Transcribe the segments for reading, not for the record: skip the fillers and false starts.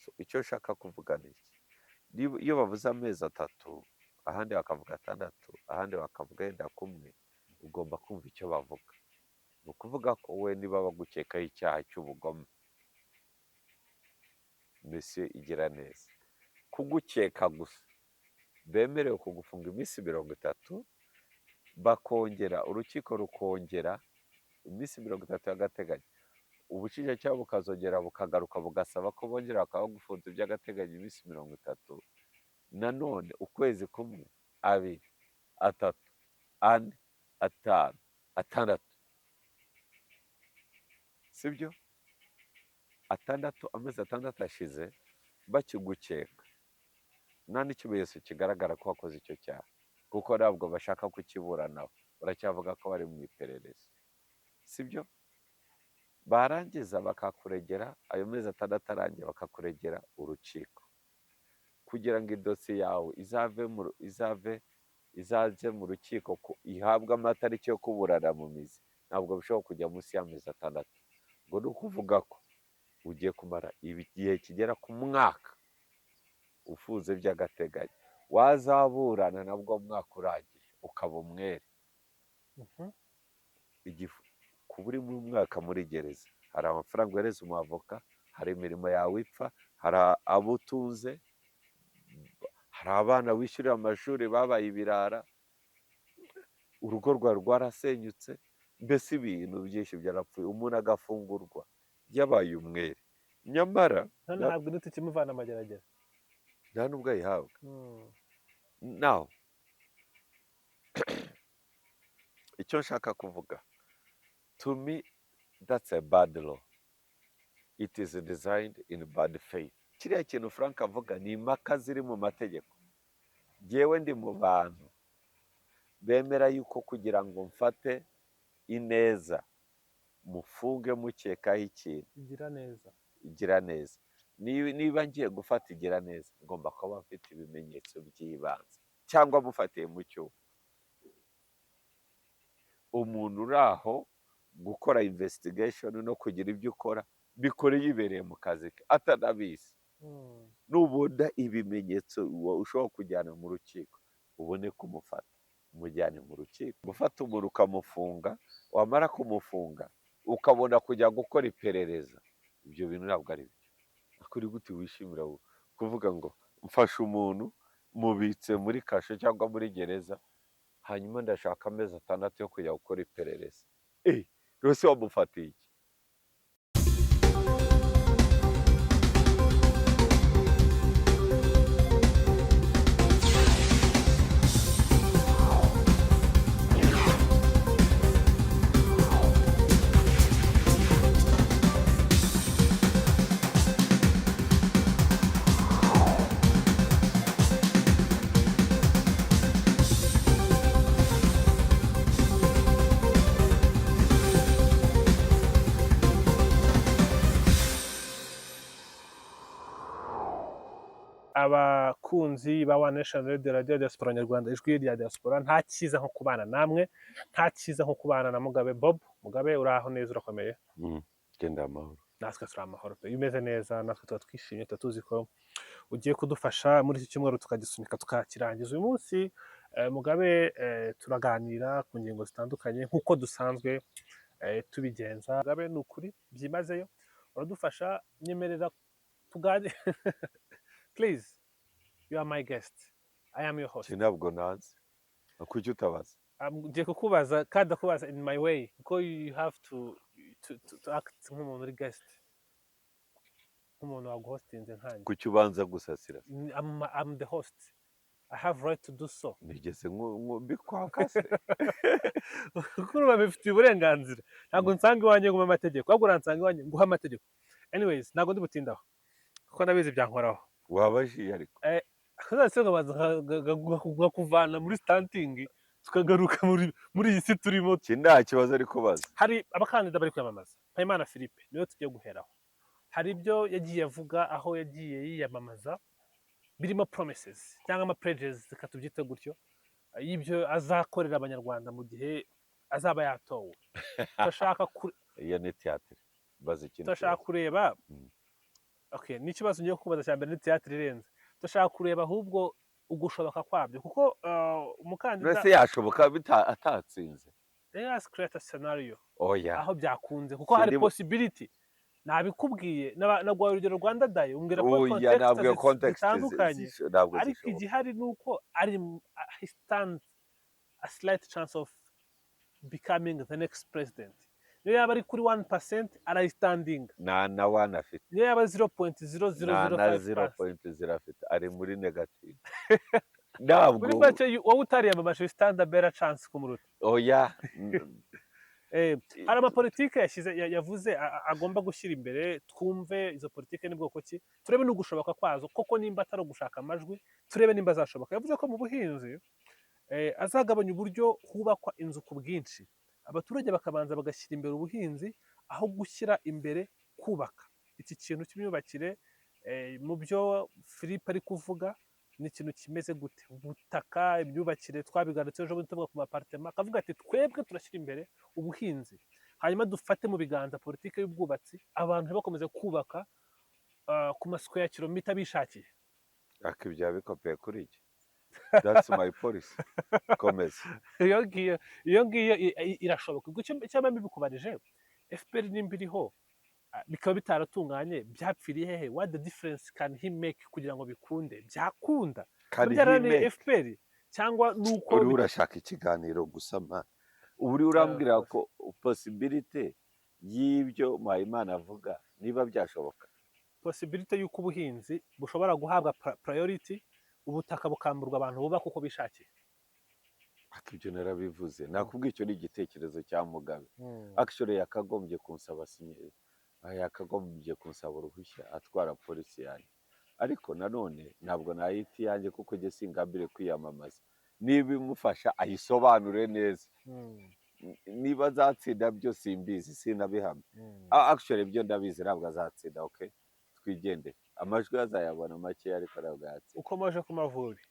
So, icyo nshaka kuvuga ni iki: niba iyo bavuze amezi 3, ahandi bakavuga 6, ahandi bakavuga yenda kumwe, ugomba kumva icyo bavuga. Ni ukuvuga ko we niba bagukekaho icyaha cy'ubugome, misiyo igira neza kugukeka gusa, bemerewe kugufunga iminsi 30, bakongera urukiko rukongera iminsi 30 y'agateganyo, ubushinjacyaha bukazongera bukagaruka bugasaba ko bongera bakaba bagufunze by'agateganyo iminsi 30, nanone ukwezi kumwe, 2, 3, 4, 5, 6, sibyo? 6, amezi 6 ashize bakigukeka, nta n'ikimenyetso kigaragara ko wakoze icyo cyaha, kuko ntabwo bashaka kukiburanaho, baracyavuga ko bari mu iperereza, sibyo? Barangiza bakakuregera, ayo mezi 6 arangiye bakakuregera urukiko, kugira ngo idosiye yawe izaze mu rukiko ihabwe amatariki yo kuburana mu mizi, ntabwo bishobora kujya munsi y'amezi 6. Ngo ni ukuvuga ko ugiye kumara igihe kigera ku mwaka ufunze by'agateganyo, wazaburana nabwo umwaka urangiye ukaba umwere. Kuba uri mu mwaka muri gereza, hari amafaranga uhereza umwavoka, hari imirimo yawe ipfa, hari abo utunze, hari abana wishyurira amashuri babaye ibirara, urugo rwawe rwarasenyutse, mbese ibintu byinshi byarapfuye, umuntu agafungurwa yabaye umwere, nyamara ntabwo inoti ikimuvana amageragere, nta nubwo ayihabwa. Naho icyo nshaka kuvuga, to me that's a bad law, it is designed in bad faith. Kiriya kintu Frank avuga ni impaka ziri mu mategeko. Jyewe ndi mu bantu bemera yuko kugira ngo mfate Ineza mufunge mukekaho ikintu, igira neza, igira neza, niba ngiye gufata igira neza, ngomba kuba mfite ibimenyetso by'ibanze, cyangwa mufatiye mu cyuho. Umuntu uri aho gukora investigation no kugira ibyo ukora, bikore yibereye mu kazi ke atanabizi. Nubona ibimenyetso ushobora kujyana mu rukiko, ubone kumufata umujyane mu rukiko. Gufata umuntu ukamufunga, wamara kumufunga ukabona kujya gukora iperereza, ibyo bintu ntabwo ari byo. Kuri gute wishimira kuvuga ngo mfashe umuntu mubitse muri kasho cyangwa muri gereza, hanyuma ndashaka amezi 6 yo kujya gukora iperereza? Rwose wamufatiye iki? Abakunzi ba One Nation Radio, Radio Diaspora Nyarwanda, ijwi rya diaspora, nta cyiza nko kubana namwe, nta cyiza nko kubana na Mugabe Bob. Mugabe, uraho neza, urakomeye? Genda amahoro. Natwe turi amahoro pe. Iyo umeze neza natwe tuba twishimye, tuba tuzi ko ugiye kudufasha muri iki cyumweru tukagisunika tukakirangiza. Uyu munsi Mugabe, turaganira ku ngingo zitandukanye nk'uko dusanzwe tubigenza. Mugabe, ni ukuri byimazeyo uradufasha, nyemerera tuganire please, you are my guest, I am your host. Iki ntabwo nanze, kuki utabaza? Ngiye kukubaza kandi ndakubaza in my way, kuko you have to act nk'umuntu uri guest, nk'umuntu waguhostinze nkanjye. Kuki ubanza gusasira? I'm the host, I have right to do so. Nigeze mbikwaka se? Kuko urumva bifitiye uburenganzira, ntabwo nsanga iwanjye nguha amategeko, ahubwo uransanga iwanjye nguha amategeko. Anyways, ntabwo ndi butindaho kuko ndabizi byankoraho. Wabajije ariko. Akazase nkabanza nkakuvana muri standing, tukagaruka muri iyi si turimo. Iki nta kibazo ari kubaza. Hari abakandida bari kwiyamamaza. Mpayimana Philippe niwe tugiye guheraho. Hari ibyo yagiye avuga aho yagiye yiyamamaza, birimo promises cyangwa ama pledges, reka tubyite gutyo, y'ibyo azakorera Abanyarwanda mu gihe azaba yatowe. Turashaka Iyo ni théâtre, baza ikindi turashaka kibazo. kureba Okay, n'ikibazo ngiye kukubaza cya mbere ni théâtre irenze. Dushaka kureba ahubwo ugushoboka kwabyo, kuko umukandida Mbese yashoboka atatsinze? Let us create a scenario Oya. aho byakunze, kuko hari Sindi- possibility. Nabikubwiye, naguhaye urugero rwa Ndadaye, umbwira ko Oya, context ntabwo iyo context zitandukanye, ntabwo ariko zishoboka. igihari ni uko ari he stands a slight chance of becoming the next president. Niyo yaba ari kuri 1%, arayistandinga. Nta na one afite. Niyo yaba Nta na 0.0005. 0.0 afite, ari muri negative, ntabwo. Muri make, wowe utariyamamaje, you stand a better chance kumuruta. Oya. Hari amapolitike yashyize yavuze agomba gushyira imbere. Twumve izo politike ni bwoko ki, turebe n'ugushoboka kwazo koko, nimba atari ugushaka amajwi, turebe nimba azashoboka. Yavuze ko mu buhinzi azagabanya uburyo hubakwa inzu ku bwinshi, abaturage bakabanza bagashyira imbere ubuhinzi aho gushyira imbere kubaka. Iki kintu cy'imyubakire, mu byo Philippe ari kuvuga, ni ikintu kimeze gute? Ubutaka, imyubakire, twabigarutse ejo bundi tuvuga ku ma appartement, akavuga ati: "Twebwe turashyira imbere ubuhinzi, hanyuma dufate mu biganza politiki y'ubwubatsi, abantu ntibakomeze kubaka ku ma square kilometer bishakiye." Ariko ibyo yabikopeye kuri iki? That's my policy, komeza. Iyo ngiyo irashoboka. Ubwo icyo mba mbikubarije, FPR nimba iriho, bikaba bitaratunganye, byapfiriye hehe? What the difference can he make kugira ngo bikunde? Byakunda? Can he Byarananiye make? FPR cyangwa nuko Uriho urashaka ikiganiro gusa ma. Ubu uriho urambwira ko possibility y'ibyo Mpayimana avuga niba byashoboka. Possibility y'uko ubuhinzi bushobora guhabwa priority, ubutaka bukamburwa abantu bubaka uko bishakiye. Ariko ibyo narabivuze, nakubwiye, icyo ni igitekerezo cya Mugabe. Actually yakagombye kunsaba sinye, yakagombye kunsaba uruhushya atwara policy yanjye, ariko nanone ntabwo nayita iyanjye kuko njye singambiriye kwiyamamaza. Niba imufasha ayisobanure neza. Niba azatsinda byo simbizi, sinabihamya. Actually ibyo ndabizi, ntabwo azatsinda. Okay, twigendere. Amajwi azayabona makeya, ariko ntabwo yatsinda. Ukomeje ku Mavubi,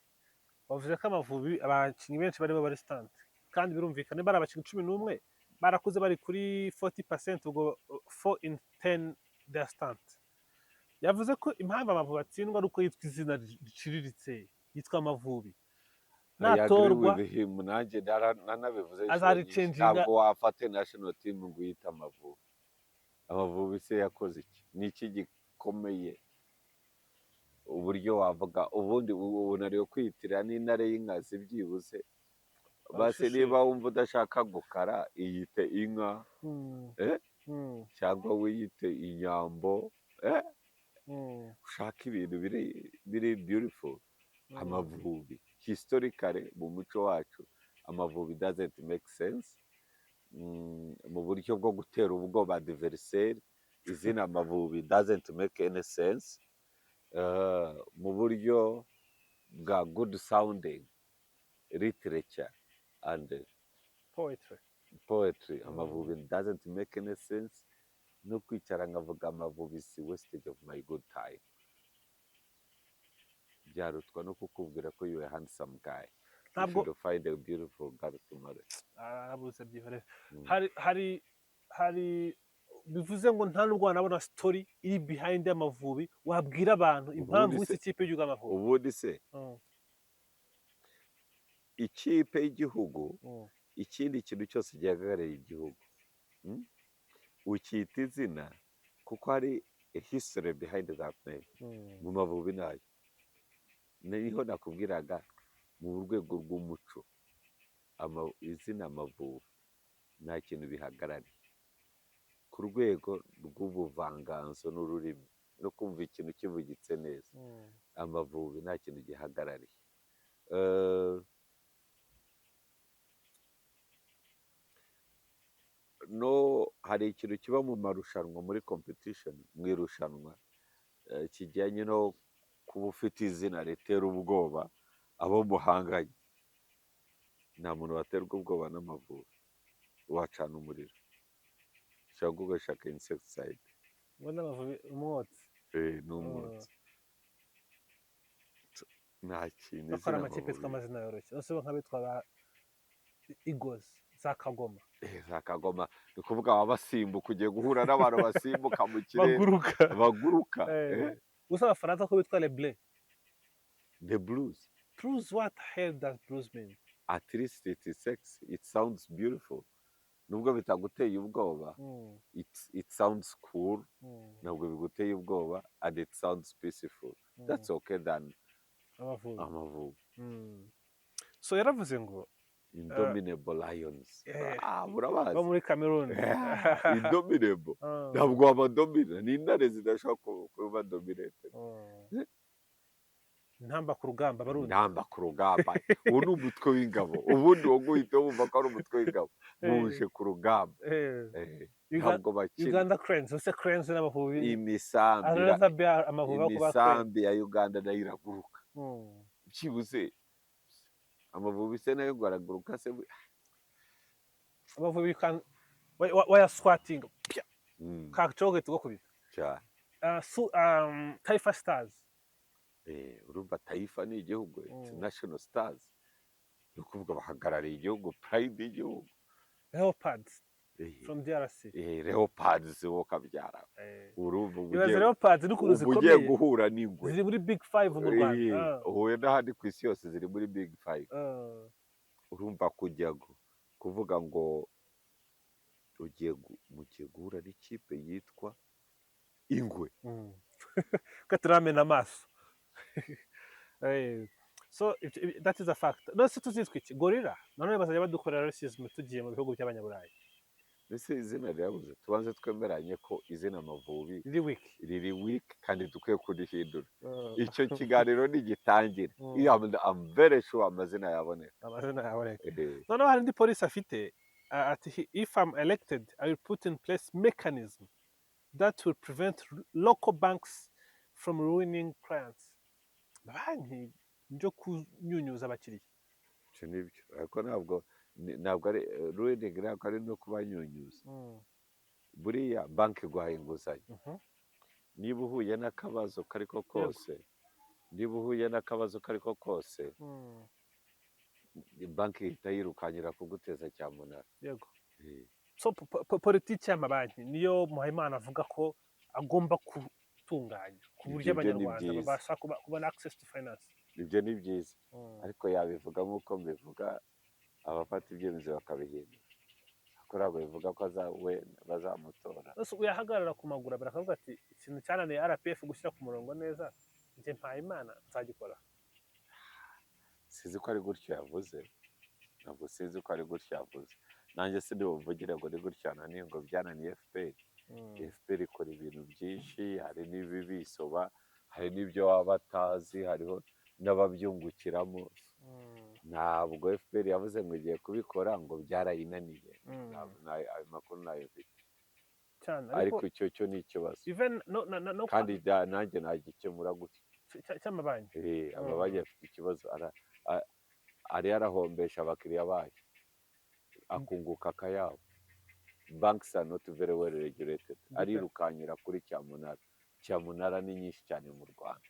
bavuze ko Amavubi abakinnyi benshi barimo bari stunt, kandi birumvikana, niba ari abakinnyi 11 barakuze bari kuri 40%, ubwo 4 in 10 they are stunt. Yavuze ko impamvu Amavubi atsindwa ari uko yitwa izina riciriritse, yitwa Amavubi. I agree Natorwa with him. Nanjye nanabivuze inshuro nyinshi. azarichanginga. Ntabwo wafata national team ngo uyite Amavubi. Amavubi se yakoze iki? Ni iki gikomeye uburyo wavuga? Ubundi ubu nariyo kwiyitirira n'intare y'inkazi byibuze basi. Abashishe. Niba wumva udashaka gukara, iyite inka, eh? Cyangwa wiyite inyambo, eh? Ushaka ibintu biri beautiful. Amavubi, historically, mu muco wacu, Amavubi doesn't make sense. Mu buryo bwo gutera ubwoba adversaire, izina Amavubi doesn't make any sense. Mu buryo bwa good sounding literature and poetry, poetry, Amavubi doesn't make any sense. No kwicara nkavuga Amavubi is wastage of my good time, byarutwa no kukubwira ko you are a handsome guy. You Ntabwo should find a beautiful girl to marry. Arabuze, byihorere. Hari bivuze ngo nta nubwo wanabona story iri behind y'Amavubi, wabwira abantu impamvu Ubundi w'isi se ikipe y'igihugu Amavubi. Ubundi se ikipe y'igihugu, ikindi kintu cyose gihagarariye igihugu, Ukita izina kuko hari a history behind that name. Mu Mavubi nayo niho nakubwiraga, mu rwego rw'umuco, izina Amavubi nta kintu bihagarariye. Ku rwego rw'ubuvanganzo n'ururimi no kumva ikintu kivugitse neza, Amavubi nta kintu gihagarariye. No hari ikintu kiba mu marushanwa, muri competition, mu irushanwa, kijyanye no kuba ufite izina ritera ubwoba abo muhanganye. Nta muntu waterwa ubwoba n'Amavubi. Wacana umuriro cyangwa ugashaka insecticide. Ubona Amavubi umwotsi. Ni umwotsi, nta kintu Bakora izina amakipe yitwa Amavubi. amazina yoroshye, ese nk'abitwa ba Eagles, Za kagoma. Za kagoma, ni ukuvuga baba basimbuka, ugiye guhura n'abantu basimbuka mu kirere. Baguruka. Baguruka. Gusa Abafaransa ko bitwa Les Bleus? The Blues. Blues, what the hell does blues mean? At least it is sexy, it sounds beautiful, nubwo bitaguteye ubwoba. It sounds cool. Ntabwo biguteye ubwoba and it sounds peaceful. That's okay than Amavubi. Amavubi. So yaravuze ngo Indomitable Lions. Ah, bo murabazi. Muri Cameroon. Yeah, indomitable. Ntabwo wabadomina, ni intare zidashobora kuba dominated. Intamba ku rugamba, Abarundi. Intamba ku rugamba, ubu ni umutwe w'ingabo, ubundi wo guhita wumva ko ari umutwe w'ingabo buje ku rugamba. Ntabwo bakina. Uganda Cranes, ese Cranes n'Amavubi? Imisambi Another bear, Amavubi yo kuba Cranes. Imisambi ya Uganda nayo iraguruka. Byibuze Amavubi se nayo ngo araguruka se? Amavubi can waya squatting kacoge tugakubita. Cyane. So, Taifa Stars. Urumva Taifa ni igihugu, it's national stars, ni ukuvuga bahagarariye igihugu, pride y'igihugu. Leopards from DRC. Leopards wo kabyara. Urumva uba Ibaze Leopards n'ukuntu uba ugiye zikomeye, guhura n'ingwe. Ziri muri Big Five mu Rwanda. Uhuye n'ahandi ku isi yose ziri muri Big Five. Urumva kujya kuvuga ngo ugiye mugiye guhura n'ikipe yitwa Ingwe. Ko turamena amaso. So that is a fact. None se tuzitwa iki? Gorilla? Nanone bazajya badukorera racism tugiye mu bihugu by'Abanyaburayi. Mbese izina rirabuze? Tubanze twemeranye ko izina Amavubi riri weak. Riri weak kandi dukwiye kurihindura. Icyo kiganiro nigitangira, iyo I'm very sure amazina yaboneka. Amazina yaboneka. Noneho hari indi policy afite, ati: "If I'm elected, I will put in place mechanism that will prevent local banks from ruining clients." Banki byo kunyunyuza abakiriya. Ibyo ni byo, ariko ntabwo ari ruining, ntabwo ari no kubanyunyuza. Buriya banki iguhaye inguzanyo, niba uhuye n'akabazo kariko kose, niba uhuye n'akabazo kariko kose, banki ihita yirukankira kuguteza cyamunara. So politiki y'amabanki niyo Muhayimana avuga ko agomba gutunganya ku buryo Ibyo ni Abanyarwanda byiza. babasha kubona access to finance. Ibyo ni byiza, ariko yabivuga nk'uko mbivuga, abafata ibyemezo bakabihindura, ariko ntabwo bivuga ko we bazamutora. Ese yahagarara ku maguru abiri akavuga ati: "Ikintu cyananiye RPF gushyira ku murongo neza, njye Mpayimana nzagikora"? Sinzi ko ari gutyo yavuze, ntabwo sinzi ko ari gutyo yavuze. Nanjye sindi bumvugire ngo ni gutya yananiye, ngo byananiye FPR. FPR ikora ibintu byinshi, hari n'ibibisoba, hari n'ibyo waba batazi, hariho n'ababyungukiramo. Ntabwo FPR yavuze ngo igiye kubikora ngo byarayinaniye. Ayo makuru ntayo mfite. Cyane. Ariko ariko icyo cyo ni ikibazo. Even no no no, no Kandi nanjye nagikemura gutyo. Cy'amabanki. Amabanki afite ikibazo, ari yarahombesha abakiriya bayo akunguka akayabo. Banks are not very well regulated. Arirukankira kuri cyamunara. Cyamunara ni nyinshi cyane mu Rwanda,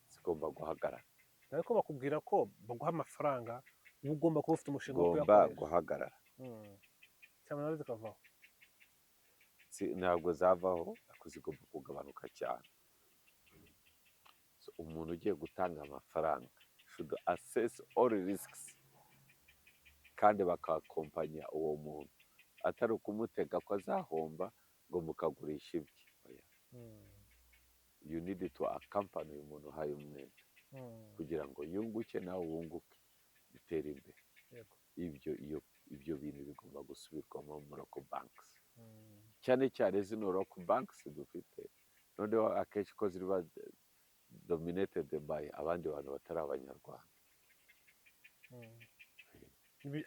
zigomba guhagarara. Ariko bakubwira ko baguha amafaranga, uba ugomba kuba ufite umushinga wo Ugomba kuyakoresha. guhagarara. Cyamunara zikavaho. Ntabwo zavaho, ariko zigomba kugabanuka cyane. So, umuntu ugiye gutanga amafaranga should assess all risks, kandi bakakompanya uwo muntu, atari ukumutega ko azahomba ngo mukagurisha ibye. Oya. You need to accompany uyu muntu uhaye umwenda kugira ngo yunguke, nawe wunguke, bitere imbere. Ibyo bintu bigomba gusubirwamo muri local banks, cyane cyane zino local banks dufite. Noneho akenshi ko ziba dominated by abandi bantu batari Abanyarwanda.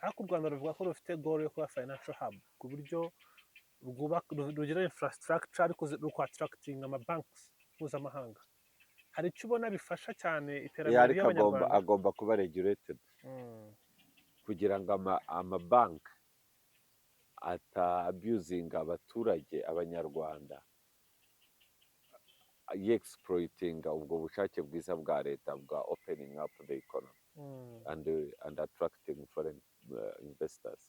Ariko u Rwanda ruvuga ko rufite goal yo kuba financial hub, ku buryo rwubaka, rugira infrastructure, ariko rukattracting amabanks mpuzamahanga. Hari icyo ubona bifasha cyane iterambere Ariko agomba ry'Abanyarwanda? agomba kuba regulated kugira ngo amabanki ata abusinga abaturage, Abanyarwanda, yexploitinga ubwo bushake bwiza bwa leta bwa opening up the economy and attracting foreign investors,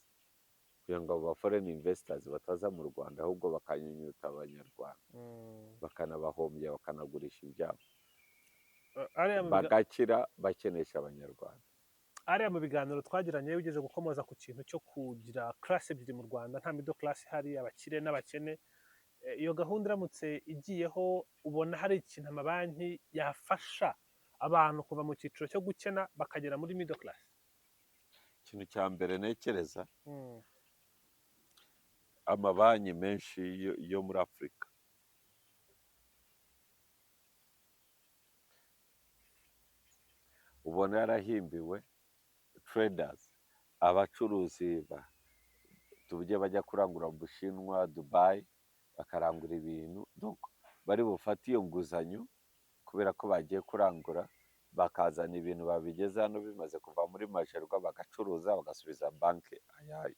kugira ngo abo ba foreign investors bataza mu Rwanda, ahubwo bakanyunyuta Abanyarwanda, bakanabahombya, bakanagurisha ibyabo, bagakira bakenesha Abanyarwanda. Ariya mu biganiro twagiranye wigeze gukomoza ku kintu cyo kugira class ebyiri mu Rwanda, nta middle class ihari, abakire n'abakene. Iyo gahunda iramutse igiyeho, ubona hari ikintu amabanki yafasha abantu kuva mu cyiciro cyo gukena bakagera muri middle class? Ikintu cya mbere ntekereza, amabanki menshi yo muri Afurika ubona yarahimbiwe traders, abacuruzi tuvuge bajya kurangura mu Bushinwa, Dubai, bakarangura ibintu. Donc bari bufate iyo nguzanyo kubera ko bagiye kurangura, bakazana ibintu, babigeza hano bimaze kuva muri Magerwa, bagacuruza, bagasubiza banki ayayo.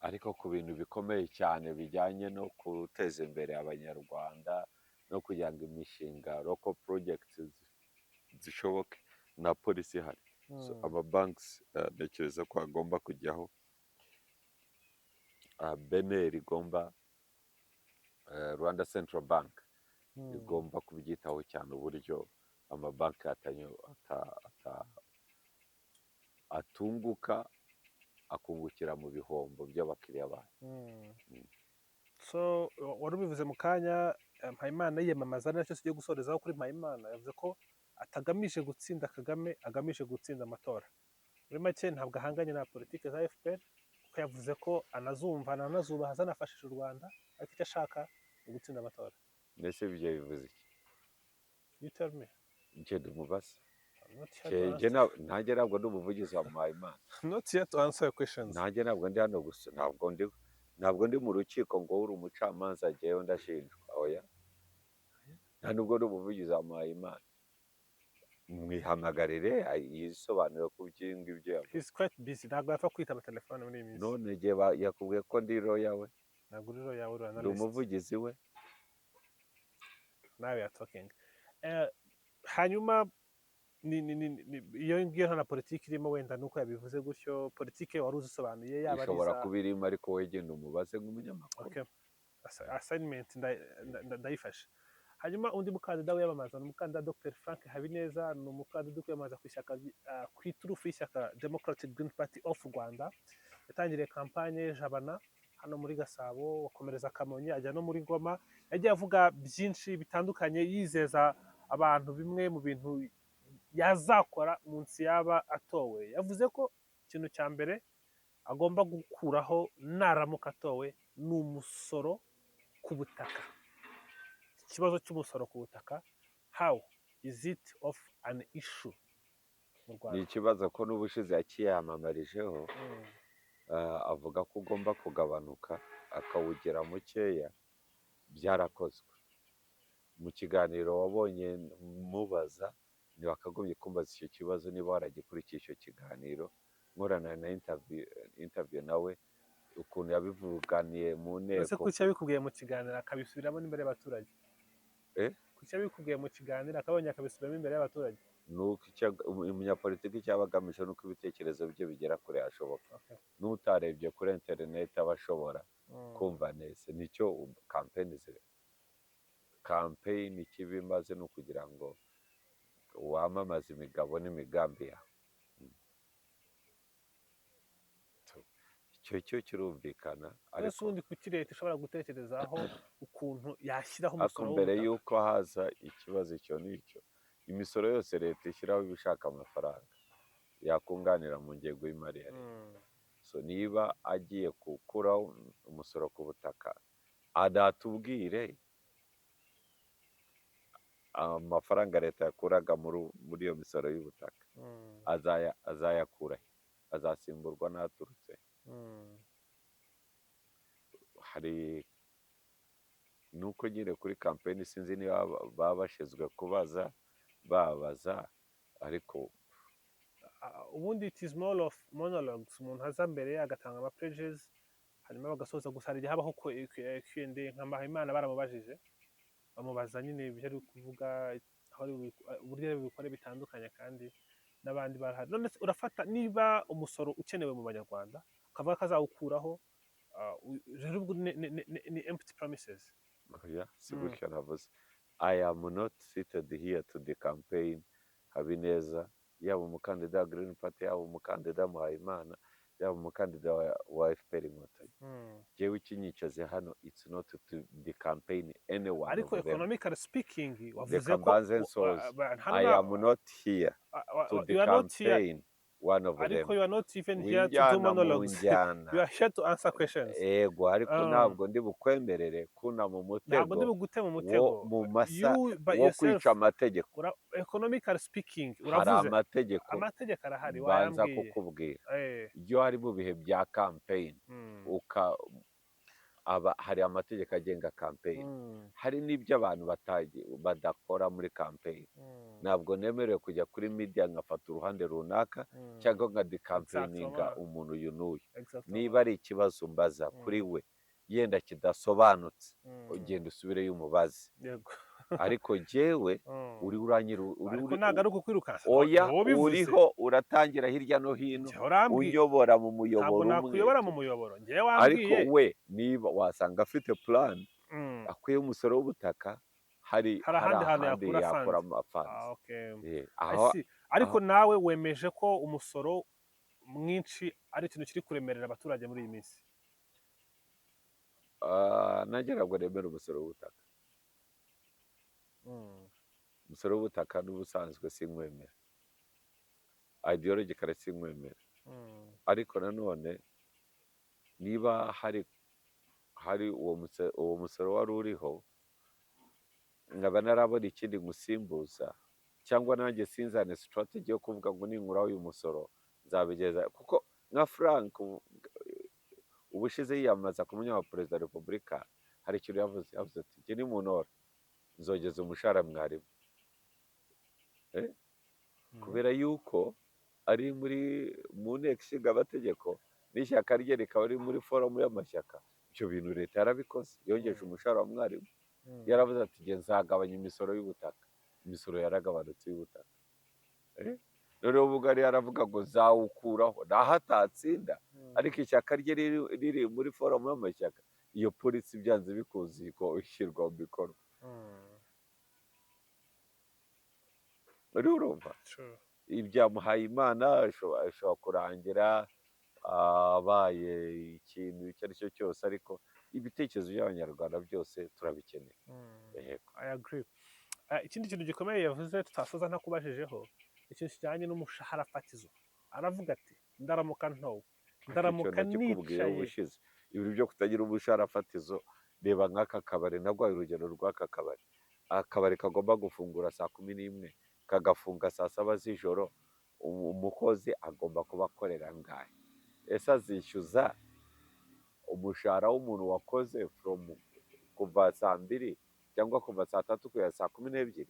Ariko ku bintu bikomeye cyane bijyanye no guteza imbere Abanyarwanda no kugira ngo imishinga, local projects, zishoboke, nta policy ihari. So, amabanki ntekereza ko agomba kujyaho, BNR igomba, Rwanda Central Bank igomba kubyitaho cyane, uburyo amabanki atunguka, akungukira mu bihombo by'abakiriya bayo. So wari ubivuze mu kanya, Mpayimana yiyamamaza, ari nacyo tugiye gusorezaho kuri Mpayimana. Yavuze ko atagamije gutsinda Kagame, agamije gutsinda amatora. Muri make ntabwo ahanganye na politiki za FPR, kuko yavuze ko anazumva, ananazubaha, zanafashije u Rwanda, ariko icyo ashaka ni ugutsinda amatora. Mbese ibyo bivuze iki? You tell me. Njye ndumubaza. I'm not here to Njye answer. Nanjye ntabwo ndi umuvugizi wa Mpayimana. Not here to answer your questions. Nanjye ntabwo ndi hano gusa, ntabwo ndi mu rukiko ngo uri umucamanza, jyewe ndashinjwa. Oya, nta nubwo ndi umuvugizi wa Mpayimana. Mwihamagarire yisobanure ku by'ingibyo yavuze. He's quite busy, ntabwo yapfa kwitaba telefone muri iyi minsi. None igihe yakubwiye ko ndi lawyer we? Ntabwo uri lawyer, uri Ndi analyst. umuvugizi we. Now we are talking. Hanyuma ni iyo ngiyo nta na politiki irimo, wenda nuko yabivuze gutyo. Politiki wari uzisobanuye, yaba ari Ishobora kuba irimo, ariko wowe genda umubaze nk'umunyamakuru. Okay. Assignment ndayifashe. Hanyuma undi mukandida wiyamamaza ni umukandida Dr Frank Habineza. Ni umukandida uri kwiyamamaza ku ishyaka ku iturufu y'ishyaka Democratic Green Party of Rwanda. Yatangiriye kampanye Jabana hano muri Gasabo, akomereza Kamonyi, ajya no muri Ngoma. Yagiye avuga byinshi bitandukanye, yizeza abantu bimwe mu bintu yazakora munsi yaba atowe. Yavuze ko ikintu cya mbere agomba gukuraho naramuka atowe ni umusoro ku butaka. Ikibazo cy'umusoro ku butaka, how is it of an issue mu Ni Rwanda? ikibazo ko n'ubushize yakiyamamarijeho, avuga ko ugomba kugabanuka akawugira mukeya. Byarakozwe. Mu kiganiro wabonye mubaza, ntiwakagombye kumbaza icyo kibazo niba waragikurikiye icyo kiganiro nkorana na interview nawe, ukuntu yabivuganiye mu Ese nteko. Kuki yabikubwiye mu kiganiro akabisubiramo n'imbere y'abaturage? Eh? Kuki yabikubwiye mu kiganiro akabonye akabisubiramo imbere y'abaturage? Nuko umunyapolitiki cyaba agamije nuko ibitekerezo bye bigera kure hashoboka. N'utarebye kuri interineti aba ashobora kumva neza nicyo campaign ikiba imaze, ni ukugira ngo wamamaze imigabo n'imigambi yawe. Icyo cyo kirumvikana. Ese Ariko ubundi kuki leta ishobora gutekerezaho ukuntu yashyiraho ariko umusoro mbere w'ubutaka? y'uko haza ikibazo icyo n'icyo, imisoro yose leta ishyiraho iba ishaka amafaranga yakunganira mu ngengo y'imari ya leta. So niba agiye gukuraho umusoro ku butaka, adatubwire amafaranga leta yakuraga muri iyo misoro y'ubutaka, azayakura he? Azasimburwa n'aturutse he? Hari nuko nyine kuri kampeni sinzi niba baba bashinzwe kubaza, babaza, ariko Ubundi it is more of monologues, umuntu aza mbere agatanga ama pledges, hanyuma bagasoza. Gusa hari igihe habaho Q&A. Nka Mpayimana baramubajije, bamubaza nyine ibyo ari kuvuga, aho ari uburyo ari bubikore bitandukanye, kandi N'abandi barahari. None se urafata niba umusoro ukenewe mu Banyarwanda, ukavuga ko azawukuraho, rero ubwo ni empty promises. Oya, si gutyo navuze. I am not seated here to the campaign Habineza, yaba umukandida wa Green Party, yaba umukandida Muhayimana, yaba umukandida wa FPR Inkotanyi. Jewe ikinyicaze hano, it's not to the campaign anyone Ariko of them. economically speaking, wavuze Reka ko mbanze nsoze. hano I am not here to the you are not here campaign one of ariko them. you are not even here to do Winjyana mu monologues. njyana. You are here to answer questions. Ego, ariko ntabwo ndi bukwemerere kuna mu Ntabwo ndi mutego bugute mu wo mutego. mu masa You by wo yourself kwica amategeko. Economically speaking, Hari uravuze amategeko amategeko arahari, mbanza wayambwiye. kukubwira. Iyo ari mu bihe bya campaign, uka aba hari amategeko agenga campaign. Hari n'ibyo abantu badakora muri campaign. Ntabwo nemerewe kujya kuri media nkafata uruhande runaka cyangwa nka decampaigninga umuntu uyu n'uyu. Niba ari ikibazo mbaza kuri we yenda kidasobanutse, ugenda usubireyo umubaze. Ariko jyewe uri uranyira uri Ariko uri ntabwo ari ukukwirukansa. Oya. Wowe ubivuze. Uriho uratangira hirya no hino Njyewe urambwiye. unyobora mu Ntabwo muyoboro umwe. nakuyobora mu muyoboro, njyewe Ariko wambwiye. we niba wasanga afite plan akuye umusoro w'ubutaka, hari Hari ahandi hantu yakura yakura funds. amafunds. Ah, okay. I Aho see. Ariko nawe wemeje ko umusoro mwinshi ari ikintu kiri kuremerera abaturage muri iyi minsi. Ah, nanjye ntabwo nemera umusoro w'ubutaka. Umusoro w'ubutaka n'ubusanzwe sinkwemera, ideologically sinkwemera. Ariko nanone niba hari uwo musoro wari uriho, nkaba narabona ikindi ngusimbuza, cyangwa nanjye sinzane strategy yo kuvuga ngo ninkuraho uyu musoro nzabigeza, kuko nka Frank ubushize yiyamamaza ku mwanya wa perezida wa repubulika, hari ikintu yavuze. Yavuze ati: "Jye nimuntora nzongeza umushahara mwarimu." Kubera yuko ari mu nteko ishinga amategeko n'ishyaka rye rikaba riri muri forum y'amashyaka, ibyo bintu leta yarabikoze, yongeje umushahara wa mwarimu. Yaravuze ati: "Jye nzagabanya imisoro y'ubutaka." Imisoro yaragabanutse y'ubutaka. Noneho ubwo yari yaravuga ngo zawukuraho, naho atatsinda, ariko ishyaka rye riri muri forum y'amashyaka, iyo policy byanze bikunze ishyirwa mu bikorwa. Uriho urumva? Ibya Muhayimana ashobora kurangira abaye ikintu icyo ari cyo cyose, ariko ibitekerezo by'Abanyarwanda byose turabikeneye. Yego. I agree. Ikindi kintu gikomeye yavuze tutasoza ntakubajijeho, ikintu kijyanye n'umushahara fatizo. Aravuga ati: "Ndaramuka ntowe, ndaramuka Icyo nakikubwiye nicaye." ubushize, ibintu byo kutagira umushahara fatizo. Reba nk'aka kabari, naguhaye urugero rw'aka kabari. Akabari kagomba gufungura saa 11 kagafunga saa 7 z'ijoro, umukozi agomba kuba akorera angahe? Ese azishyuza umushahara w'umuntu wakoze from kuva saa 2 cyangwa kuva saa 3 kugera saa 12?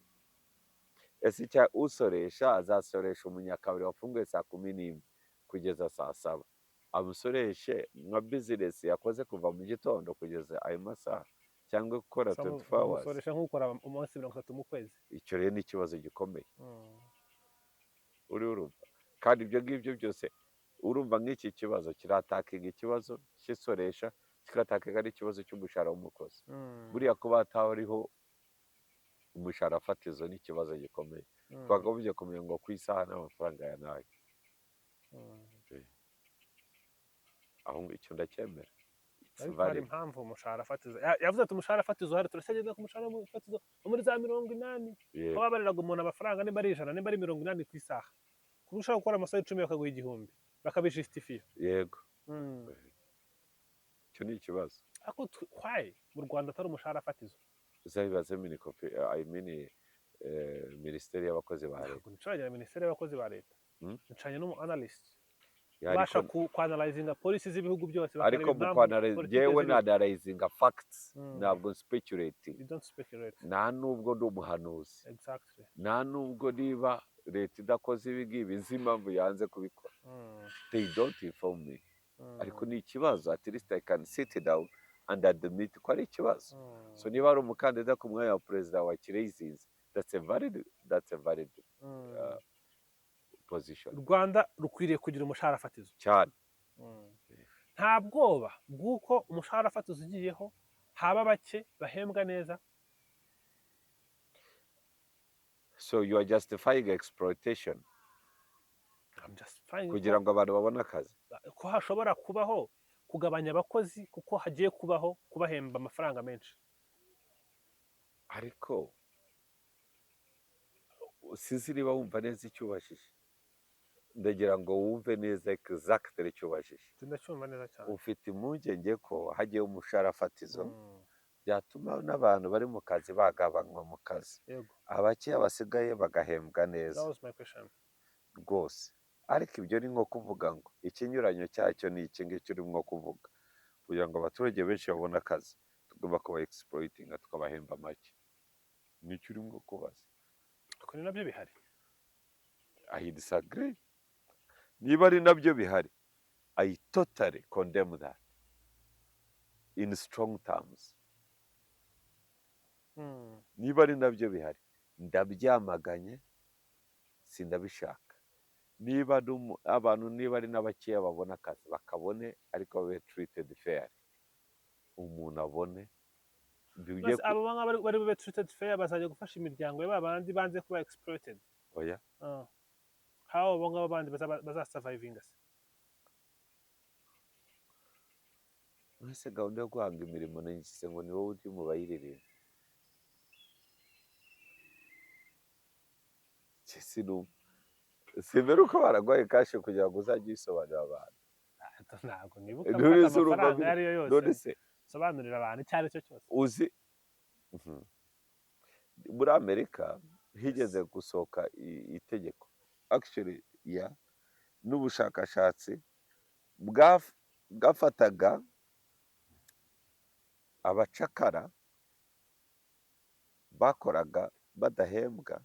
Ese icya usoresha azasoresha umunyakabari wafunguye saa 11 kugeza saa 7, amusoreshe nka business yakoze kuva mu gitondo kugeza ayo masaha, cyangwa gukora 24 hours? Umusoresha nk'ukora umunsi 30 mu kwezi. Icyo rero ni ikibazo gikomeye. Uri urumva kandi ibyo ngibyo byose, urumva nk'iki kibazo kirattackinga ikibazo cy'isoresha, kikattackinga n'ikibazo cy'umushahara w'umukozi. Buriya kuba hatariho umushahara fatizo ni ikibazo gikomeye. Twakagombye kumenya ngo ku isaha n'amafaranga ya nayo. Aho icyo ndacyemera. It's Ariko hari valid. impamvu umushahara fatizo, yavuze ati umushahara fatizo uhari, turacyagenda ku mushahara fatizo wo muri za 80, aho babariraga umuntu amafaranga, nimba ari 100, nimba ari 80 ku isaha, kuba ushobora gukora amasaha 10 bakaguha 1000, bakabijusitifiya. Yego, icyo ni ikibazo. Ariko why mu Rwanda atari umushahara fatizo? Uzabibaze MINECOFIN, I mean, minisiteri y'abakozi ba leta. Ntabwo nicaranye na minisiteri y'abakozi ba leta. Nicaranye n'umu analyst ubasha Ariko kwanalyzinga policy z'ibihugu byose, ariko bakareba mu impamvu kwanalize, politiki jewe ziriho. nanalyzinga facts, ntabwo speculating. You don't speculate. Nta nubwo ndi umuhanuzi. Nta nubwo niba leta idakoze ibi ngibi nzi impamvu yanze kubikora. They don't inform me. Ariko ni ikibazo, at least I can sit down and admit ko ari ikibazo. So niba ari umukandida ku mwanya wa perezida wa kiraisinze, that's a valid position. Rwanda rukwiriye kugira umushahara fatizo. Cyane. Nta bwoba bw'uko umushahara fatizo ugiyeho haba bake bahembwa neza? So you are justifying exploitation I'm just fine. Kugira ngo abantu babone akazi? Ko hashobora kubaho kugabanya abakozi kuko hagiye kubaho kubahemba amafaranga menshi. Ariko sinzi niba wumva neza icyo ubajije. Ndagira ngo wumve neza exactly icyo ubajije. Ndacyumva neza cyane. Ufite impungenge ko hagiyeho umushahara fatizo byatuma n'abantu bari mu kazi bagabanywa mu kazi, Yego. abakeya basigaye bagahembwa neza. That was my question. Rwose, ariko ibyo ni nko kuvuga ngo ikinyuranyo cyacyo ni iki ngiki urimo kuvuga: kugira ngo abaturage benshi babone akazi, tugomba kuba exploitinga, tukabahemba make. Nicyo urimo kubaza. Ariko ni nabyo bihari. I disagree. Niba ari nabyo bihari, I totally condemn that in strong terms. Niba ari nabyo bihari, ndabyamaganye, sindabishaka. Niba ari abantu, niba ari n'abakeya babona akazi, bakabone, ariko babe treated fair, umuntu abone bijye. Maze abo ngabo bari bube treated fair bazajya gufasha imiryango ya babandi banze kuba exploited? Oya. Ah. How abo ngabo bandi bazasurvivinga se? Mwese gahunda yo guhanga imirimo nigise ngo ni wowe uri mu bayiririmba. Sinumva, simbere uko baraguhaye cash kugira ngo uzajye uyisobanurira abantu. Ntabwo nibuka None gufata se urumva amafaranga ayo ariyo yose none se sobanurira abantu icyo ari cyo cyose. Uzi, muri Amerika higeze gusohoka itegeko, actually ya n'ubushakashatsi bwafataga abacakara bakoraga badahembwa,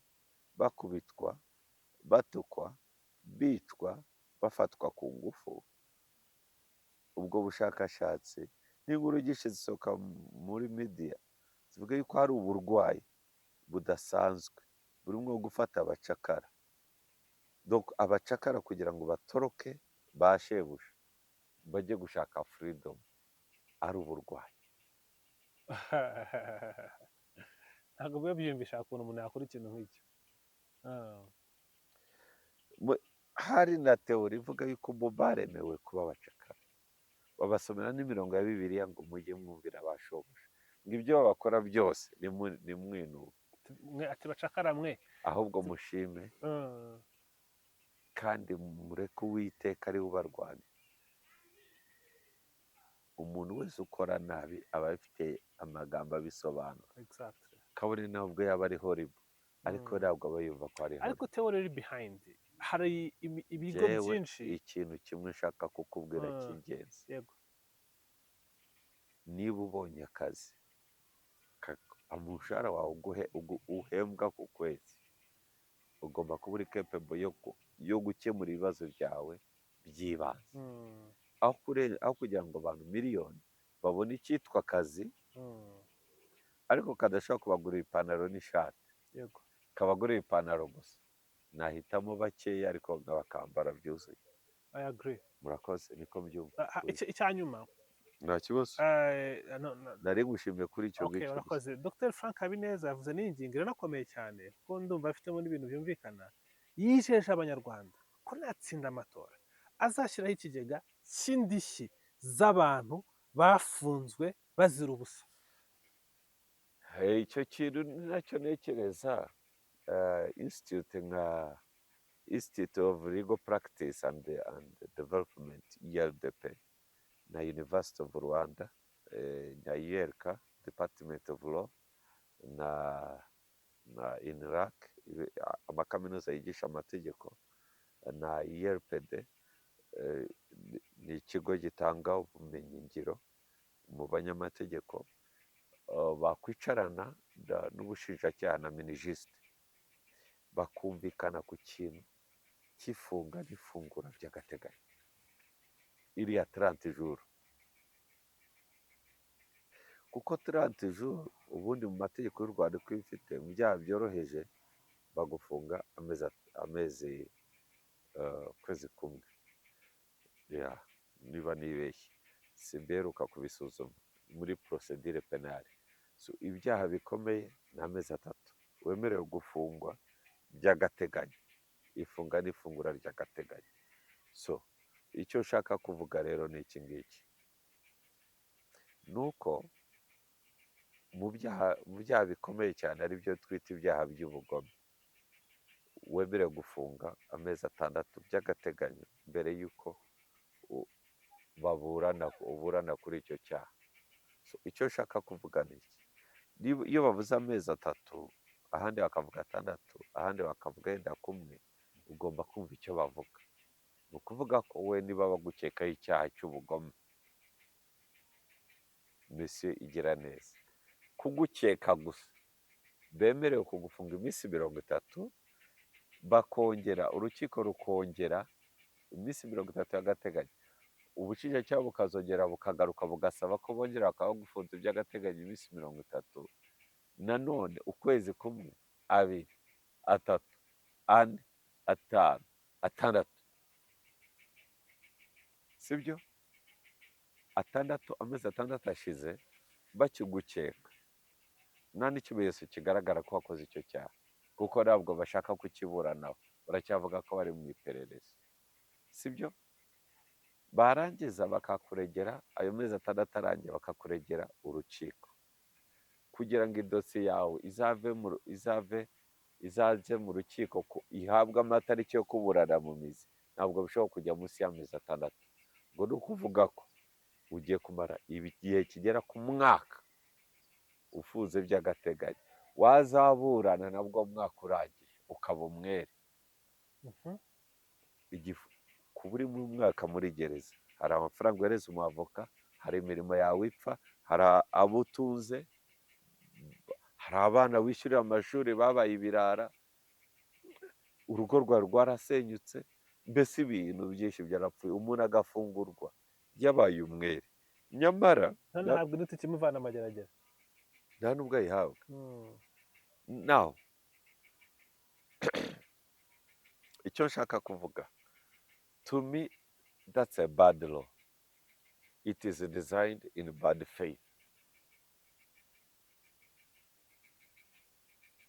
bakubitwa, batukwa, bicwa, bafatwa ku ngufu. Ubwo bushakashatsi n'inkuru nyinshi zisohoka muri media zivuga yuko hari uburwayi budasanzwe burimo gufata abacakara. Donc abacakara kugira ngo batoroke ba shebuja bajye gushaka freedom ari uburwayi. Ntabwo biba byiyumvisha ukuntu umuntu yakora ikintu nk'icyo. Ah. Hari na théorie ivuga yuko bo baremewe kuba abacakara, babasomera n'imirongo ya Bibiliya ngo mujye mwumvira ba shobuja, ngo ibyo babakora byose nimwinube. Mwe, ati bacakara mwe. Ahubwo mushime kandi mureke Uwiteka ari we ubarwanya. Umuntu wese ukora nabi aba afite amagambo abisobanura, kabone nubwo yaba ari horrible, ariko ntabwo aba yumva ko ari Ariko horrible. theory iri behind, hari ibigo Jewe byinshi. ikintu kimwe nshaka kukubwira cy'ingenzi: niba ubonye akazi, umushahara wawe uhembwa ku kwezi ugomba kuba uri capable yo gukemura ibibazo byawe by'ibanze, aho kugira ngo abantu miliyoni babone icyitwa akazi ariko kadashobora kubagurira ipantaro n'ishati, kabagurira ipantaro gusa. Nahitamo bakeya ariko bakambara byuzuye. I agree. Murakoze, niko mbyumva. Ah, icya nyuma. Nta kibazo. No, no, Nari ngushimiye kuri icyo Okay, ngicyo gusa. urakoze. Dr Frank Habineza yavuze n'iyi ngingo iranakomeye cyane, kuko ndumva afitemo n'ibintu byumvikana. Yijeje Abanyarwanda ko natsinda amatora azashyiraho ikigega cy'indishyi z'abantu bafunzwe bazira ubusa. Icyo kintu nacyo ntekereza, institute nka Institute of Legal Practice and Development, ILDP, na University of Rwanda, na ULK Department of Law, na INRAC, amakaminuza yigisha amategeko, na ILPD, ni ikigo gitanga ubumenyingiro mu banyamategeko, bakwicarana n'ubushinjacyaha na MINIJUST, bakumvikana ku kintu cy'ifunga n'ifungura by'agateganyo, iriya 30 jours, kuko 30 jours ubundi mu mategeko y'u Rwanda uko ifite, mu byaha byoroheje bagufunga amezi Ukwezi kumwe. Yeah, niba nibeshye, simberuka kubisuzuma muri procédure pénale. So, ibyaha bikomeye ni amezi 3 wemerewe gufungwa by'agateganyo, ifunga n'ifungura ry'agateganyo. So icyo ushaka kuvuga rero ni iki ngiki, ni uko mu byaha bikomeye cyane, ari byo twita ibyaha by'ubugome, wemerewe gufunga amezi 6 by'agateganyo mbere y'uko baburana, uburana kuri icyo cyaha. So, icyo nshaka kuvuga ni iki: niba iyo bavuze amezi 3, ahandi bakavuga 6, ahandi bakavuga yenda kumwe, ugomba kumva icyo bavuga. Ni ukuvuga ko we niba bagukekaho icyaha cy'ubugome, misiyo igira neza, kugukeka gusa bemerewe kugufunga iminsi 30, bakongera urukiko rukongera iminsi 30 y'agateganyo, ubushinjacyaha bukazongera bukagaruka bugasaba ko bongera bakaba bagufunze by'agateganyo iminsi 30 nanone, ukwezi kumwe, abiri, atatu, ane, atanu, atandatu, sibyo? 6, amezi 6 ashize bakigukeka, nta n'ikimenyetso kigaragara ko wakoze icyo cyaha, kuko ntabwo bashaka kukiburanaho, baracyavuga ko bari mu iperereza, sibyo? Barangiza bakakuregera, ayo mezi 6 arangiye bakakuregera urukiko kugira ngo idosiye yawe izave izaze mu rukiko ihabwe amatariki yo kuburana mu mizi. Ntabwo bishobora kujya munsi y'amezi 6. Ngo ni ukuvuga ko ugiye kumara igihe kigera ku mwaka ufunze by'agateganyo, wazaburana nabwo umwaka urangiye ukaba umwere. Igifu kuba uri mu mwaka muri gereza, hari amafaranga uhereza umwavoka, hari imirimo yawe ipfa, hari abo utunze, hari abana wishyurira amashuri babaye ibirara, urugo rwawe rwarasenyutse, mbese ibintu byinshi byarapfuye, umuntu agafungurwa yabaye umwere, nyamara ntanahabwe n'itike imuvana amageragere. Nta n'ubwo ayihabwa. Naho icyo nshaka kuvuga, to me that's a bad law. It is designed in bad faith.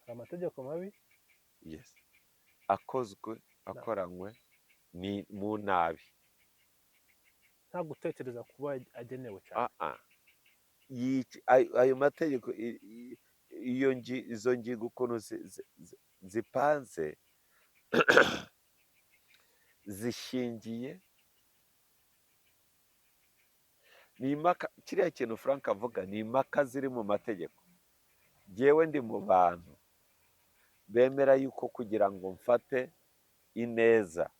Hari amategeko mabi. Yes, akozwe, akoranywe ni mu nabi. Nta gutekereza kuba agenewe cyane. Ah, ah. Ayo mategeko, izo ngingo ukuntu zipanze, zishingiye ni impaka. Kiriya kintu Frank avuga ni impaka ziri mu mategeko. Jyewe ndi mu bantu bemera yuko kugira ngo mfate Ineza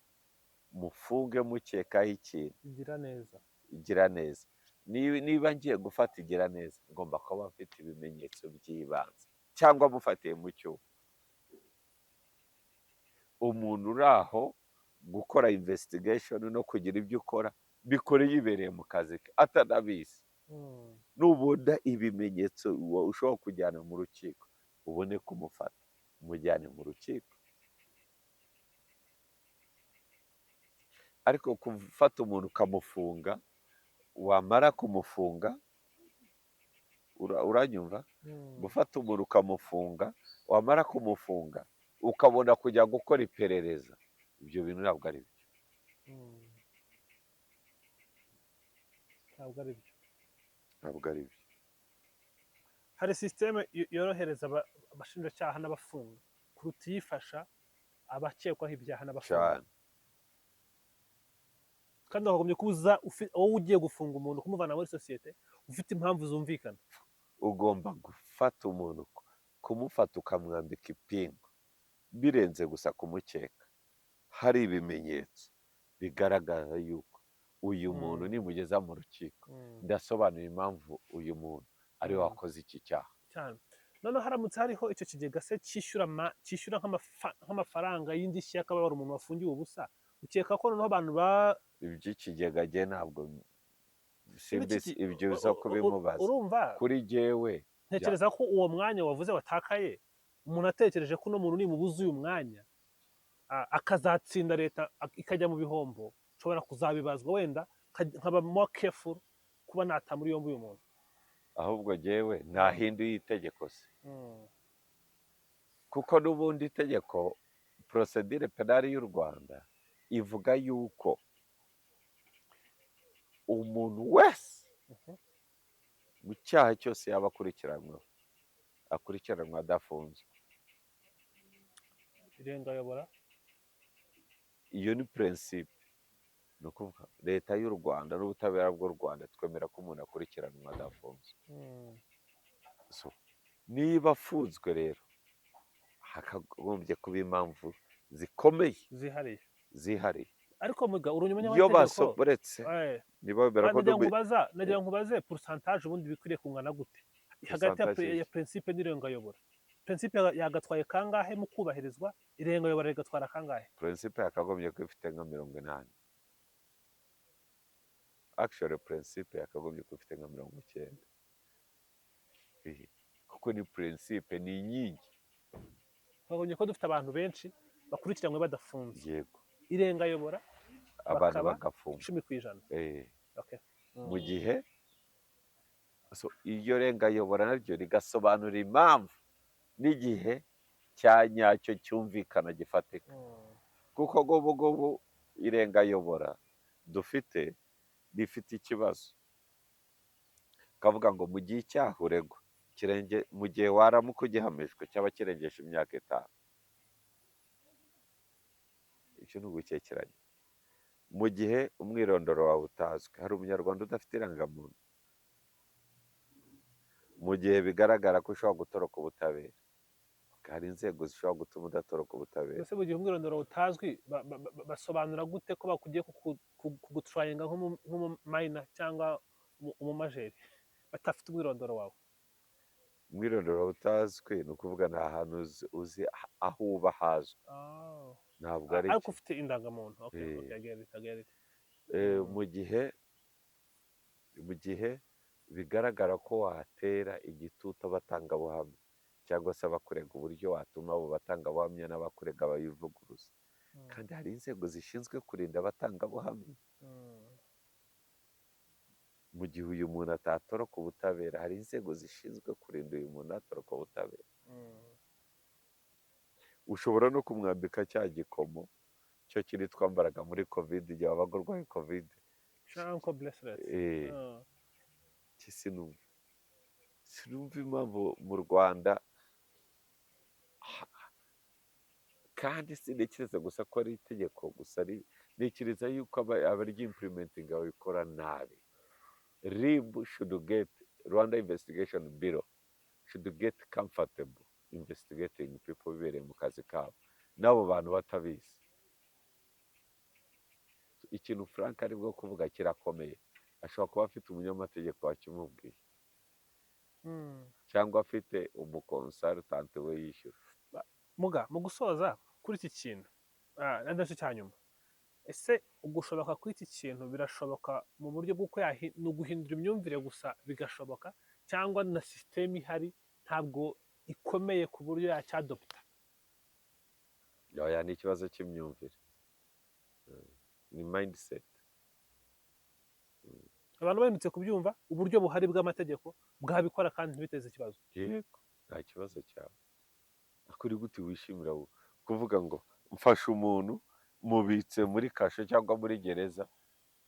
mufunge mukekaho ikintu, Igira neza. Igira neza, niba ngiye gufata Igira neza, ngomba kuba mfite ibimenyetso by'ibanze cyangwa mufatiye mu cyuho. Umuntu uri aho gukora investigation no kugira ibyo ukora, bikore yibereye mu kazi ke atanabizi. Nubona ibimenyetso ushobora kujyana mu rukiko, ubone kumufata umujyane mu rukiko. Ariko gufata umuntu ukamufunga, wamara kumufunga, uranyumva? Gufata umuntu ukamufunga, wamara kumufunga ukabona kujya gukora iperereza, ibyo bintu ntabwo ari byo. Ntabwo ari byo. Ntabwo ari byo. Hari sisiteme yorohereza abashinjacyaha n'abafunga kuruta iyifasha abakekwaho ibyaha n'abafunga. Cyane. Kandi wakagombye kuza wowe ugiye gufunga umuntu, kumuvana muri sosiyete, ufite impamvu zumvikana. Ugomba gufata umuntu, kumufata ukamwambika ipingu birenze gusa kumukeka, hari ibimenyetso bigaragaza yuko uyu muntu nimugeza mu rukiko ndasobanura impamvu uyu muntu ariwe wakoze iki cyaha. Cyane. Noneho haramutse hariho icyo kigega se cyishyura nk'amafaranga y'indishyi y'akababaro umuntu wafungiwe ubusa, ukeka ko noneho abantu ba Iby'ikigega jye ntabwo simbizi, ibyo uza kubimubaza. Urumva? Kuri jyewe Ntekereza ko uwo mwanya wavuze watakaye, umuntu atekereje ko uno muntu nimubuze uyu mwanya akazatsinda leta ikajya mu bihombo, nshobora kuzabibazwa wenda nkaba more careful kuba nata muri yombi uyu muntu. Ahubwo jyewe ntahinduye itegeko se, kuko n'ubundi itegeko procédure pénale y'u Rwanda ivuga yuko umuntu wese mu cyaha cyose yaba akurikiranyweho akurikiranwa adafunzwe. Irengayobora. Iyo ni principe. Ni ukuvuga leta y'u Rwanda n'ubutabera bw'u Rwanda twemera ko umuntu akurikiranwa adafunzwe. So, niba afunzwe rero, hakagombye kuba impamvu zikomeye zihariye. Zihariye. Ariko muga uri Iyo umunyamategeko. Basoboretse niba bemera ko Nagira nkubaza, nagira nkubaze, pourcentage ubundi bikwiriye kungana gute hagati ya Pourcentage? ya principe n'irengayobora? Principe yagatwaye kangahe mu kubahirizwa, irengayobora rigatwara kangahe? Principe yakagombye kuba ifite nka 80. Actually, principe yakagombye kuba ifite nka 90. Kuko ni principe, ni inkingi. Twabonye ko dufite abantu benshi bakurikiranywe badafunze. Yego. Irengayobora Abantu bakaba bagafungwa. 10%. Okay. Mu gihe so, iryo rengayobora naryo rigasobanura impamvu n'igihe cya nyacyo cyumvikana, gifatika. Kuko gobugobu irengayobora dufite rifite ikibazo, kavuga ngo mu gihe icyaha uregwa kirenge, mu gihe waramuka ugihamijwe cyaba kirengeje imyaka 5. Icyo ni ugukekeranya. Mu gihe umwirondoro wawe utazwi, hari umunyarwanda udafite irangamuntu? Mu gihe bigaragara ko ushobora gutoroka ubutabera, hari inzego zishobora gutuma udatoroka ubutabera. Mbese mu gihe umwirondoro utazwi, basobanura gute ko bakugiye kugutryinga nk'umuminor cyangwa umumajeur badafite umwirondoro wawe? Umwirondoro utazwi ni ukuvuga nta hantu uzi aho uba hazwi. Ntabwo ari Ariko ufite indangamuntu, okay. Eh. Okay, I get it, I get it. Mu gihe bigaragara ko watera igitutu abatangabuhamya cyangwa se abakurega, uburyo watuma abo batangabuhamya n'abakurega babivuguruza. Kandi hari inzego zishinzwe kurinda abatangabuhamya. Mu gihe uyu muntu atatoroka ubutabera, hari inzego zishinzwe kurinda uyu muntu atoroka ubutabera. Ushobora no kumwambika cya gikomo cyo kiri twambaraga muri COVID, igihe wabaga urwaye COVID. Ankle bracelet. Sinumva impamvu mu Rwanda kandi sintekereza gusa ko ari itegeko gusa, ntekereza yuko abaryimplementinga babikora nabi. RIB should get, Rwanda Investigation Bureau should get comfortable investigating people bibereye mu kazi kabo n'abo bantu batabizi. Ikintu Frank ari bwo kuvuga kirakomeye. Ashobora kuba afite umunyamategeko wakimubwiye cyangwa afite umuconsultant we yishyura. Muga mu gusoza kuri iki kintu, nacyo cya nyuma, ese ugushoboka kuri iki kintu birashoboka mu buryo bw'uko ni uguhindura imyumvire gusa bigashoboka, cyangwa na système ihari ntabwo ikomeye ku buryo yacyadopta? Oya, ni ikibazo cy'imyumvire. Ni mindset. Abantu bahindutse kubyumva, uburyo buhari bw'amategeko bwabikora kandi ntibiteze ikibazo. Yego, nta kibazo cyawe. Kuri gute wishimira kuvuga ngo mfashe umuntu, mubitse muri kasho cyangwa muri gereza,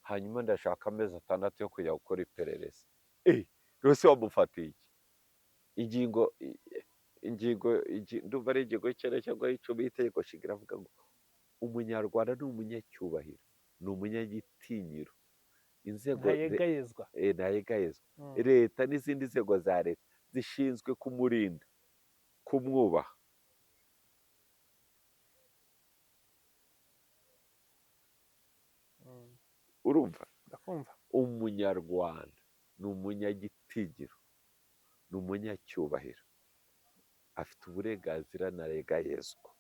hanyuma ndashaka amezi 6 yo kujya gukora iperereza? Rwose wamufatiye iki? Ingingo, ndumva ari ingingo y'icyenda cyangwa y'icumi y'itegeko nshinga, iravuga ngo umunyarwanda ni umunyacyubahiro, ni umunyagitinyiro, inzego Ntayegayezwa. Ntayegayezwa. Leta n'izindi nzego za leta zishinzwe kumurinda, kumwubaha. Urumva? Ndakumva. Umunyarwanda ni umunyagitinyiro, ni umunyacyubahiro, afite uburenganzira ntarengayezwa.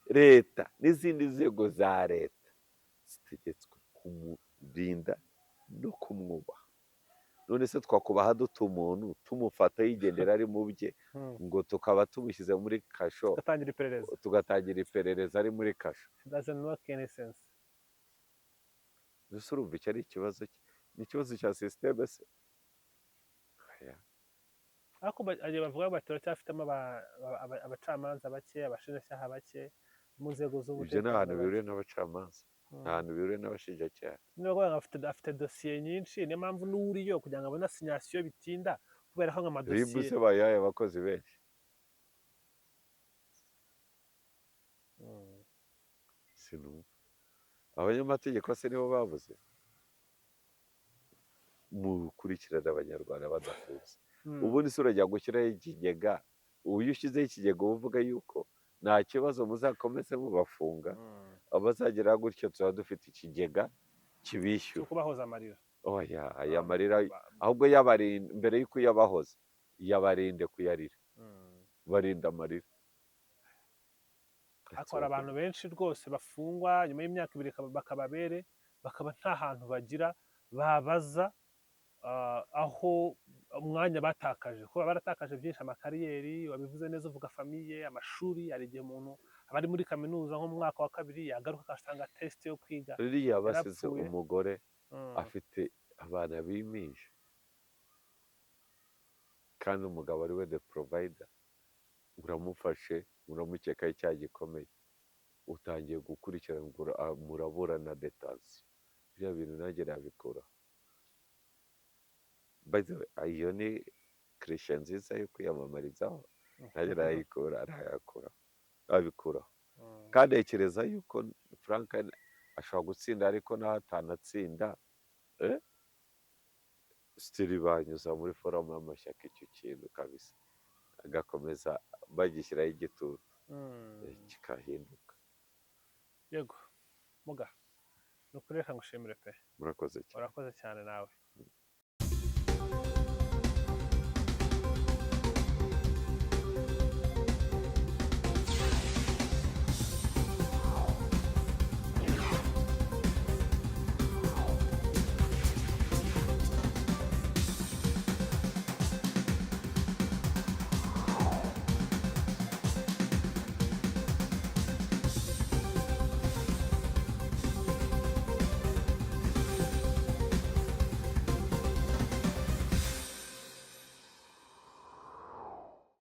Leta n'izindi nzego za leta zitegetswe kumurinda no kumwubaha. None se twakubaha dute umuntu tumufata yigendera ari mu bye, ngo tukaba tumushyize muri kasho, tugatangira iperereza, tugatangira iperereza ari muri kasho? It doesn't make any sense. Mbese urumva icyo ari ikibazo cye? Ni ikibazo cya système se? Oya. Ariko bagiye bavuga bati turacyafitemo abacamanza bake, abashinjacyaha bake mu nzego Ibyo z'umutekano ni ahantu bake. bihuriye n'abacamanza, nta hantu bihuriye n'abashinjacyaha. Niba bavuga ngo afite dosiye nyinshi, niyo mpamvu n'uriyo kugira ngo abone assignation bitinda, kubera ko ngo RIB amadosiye se bayihaye abakozi benshi? Sinumva. Abanyamategeko se nibo babuze? Mukurikirana Abanyarwanda badafunze. Ubundi se urajya gushyiraho ikigega? Ubu iyo ushyizeho ikigega uba uvuga yuko nta kibazo, muzakomeze mubafunga, abazagera gutyo tuba dufite ikigega kibishyura. Cyo kubahoza amarira. Oya, aya marira ahubwo yabarinda mbere y'uko uyabahoza, yabarinde kuyarira, barinda amarira. Ariko hari abantu benshi rwose bafungwa nyuma y'imyaka 2 bakaba abere, bakaba nta hantu bagira babaza aho umwanya batakaje, kuko baba baratakaje byinshi: amacarrière, wabivuze neza uvuga famille, amashuri. Hari igihe umuntu aba ari muri kaminuza nko mu mwaka wa kabiri, yagaruka agasanga test yo kwiga Ririya basize yarapfuye. umugore afite abana b'impinja, kandi umugabo ari we the provider. Uramufashe, uramukekaho icyaha gikomeye, utangiye gukurikirana, muraburana détention. Biriya bintu nanjye nabikuraho. By the way, iyo ni cliché nziza yo kwiyamamarizaho, nanjye nayikura, nayakuraho, nabikuraho. Kandi ntekereza yuko Frank ashobora gutsinda, ariko naho atanatsinda, still banyuza muri forum y'amashyaka icyo kintu kabisa, agakomeza bagishyiraho igitutu, kikahinduka. Yego muga, ni ukuri reka ngushimire pe. Murakoze cyane. Urakoze cyane nawe.